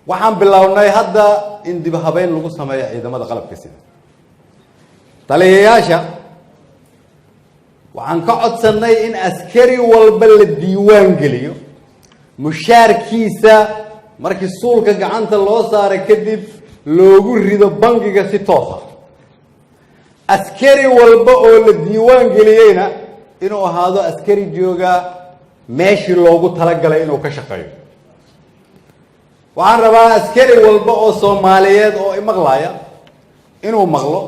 Waxaan bilownay hadda in dib habeyn lagu sameeyo ciidamada qalabka sida. Taliyayaasha waxaan ka codsannay in askari walba la diiwaan geliyo, mushaarkiisa markii suulka gacanta loo saaray kadib loogu rido bangiga si toosa. Askari walba oo la diiwaan geliyeyna inuu ahaado askari jooga meeshii loogu talagalay inuu ka shaqeeyo. Waxaan rabaa askari walba oo Soomaaliyeed oo imaqlaya inuu maqlo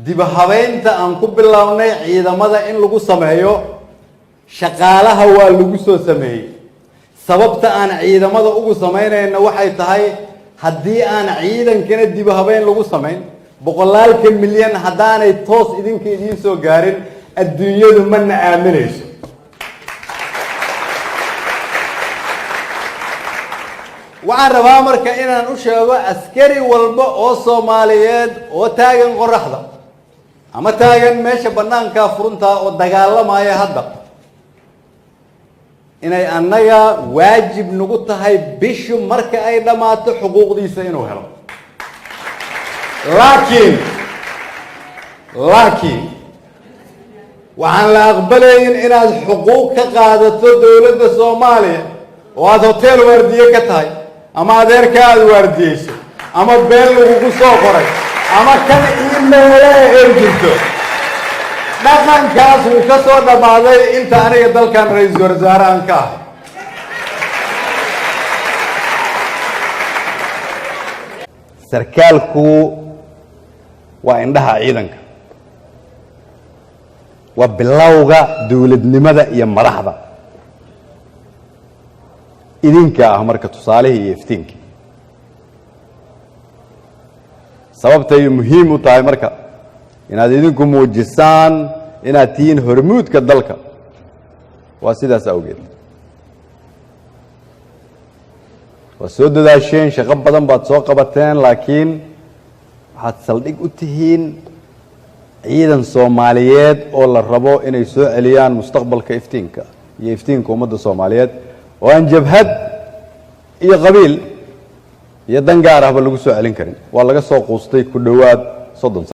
dib habeynta aan ku bilownay ciidamada in lagu sameeyo. Shaqaalaha waa lagu soo sameeyey. Sababta aan ciidamada ugu samaynayna waxay tahay, haddii aan ciidankana dib habeyn lagu samayn, boqolaalka milyan haddaanay toos idinka idiin soo gaarin, adduunyadu mana aaminayso. Waxaan rabaa marka inaan u sheego askari walba oo Soomaaliyeed oo taagan qoraxda ama taagan meesha bannaanka furunta oo dagaalamaya hadda, inay annaga waajib nagu tahay bishu marka ay dhammaato xuquuqdiisa inuu helo. Laakiin waxaan la aqbalaynin inaad xuquuq ka qaadato dowladda Soomaaliya oo aada hotel waardiye ka tahay, ama adeerka aada waardiyeyso, ama been lagugu soo qoray, ama kan iimeele ay jirto. Dhaqankaas wuu ka soo dhammaaday inta aniga dalkan ra-iisul wasaare aan ka ahay. Sarkaalku waa indhaha ciidanka, waa bilowga dowladnimada iyo madaxda idinka ah. Marka tusaalihii iyo iftiinkii, sababtay muhiim u tahay marka inaad idinku muujisaan inaad tihiin hormuudka dalka, waa sidaas awgeed. Waa soo dadaasheen, shaqo badan baad soo qabateen, laakiin waxaad saldhig u tihiin ciidan Soomaaliyeed oo la rabo inay soo celiyaan mustaqbalka iftiinka iyo iftiinka ummadda Soomaaliyeed, oo aan jabhad iyo qabiil iyo dan gaar ahba lagu soo celin karin. Waa laga soo quustay ku dhowaad 30.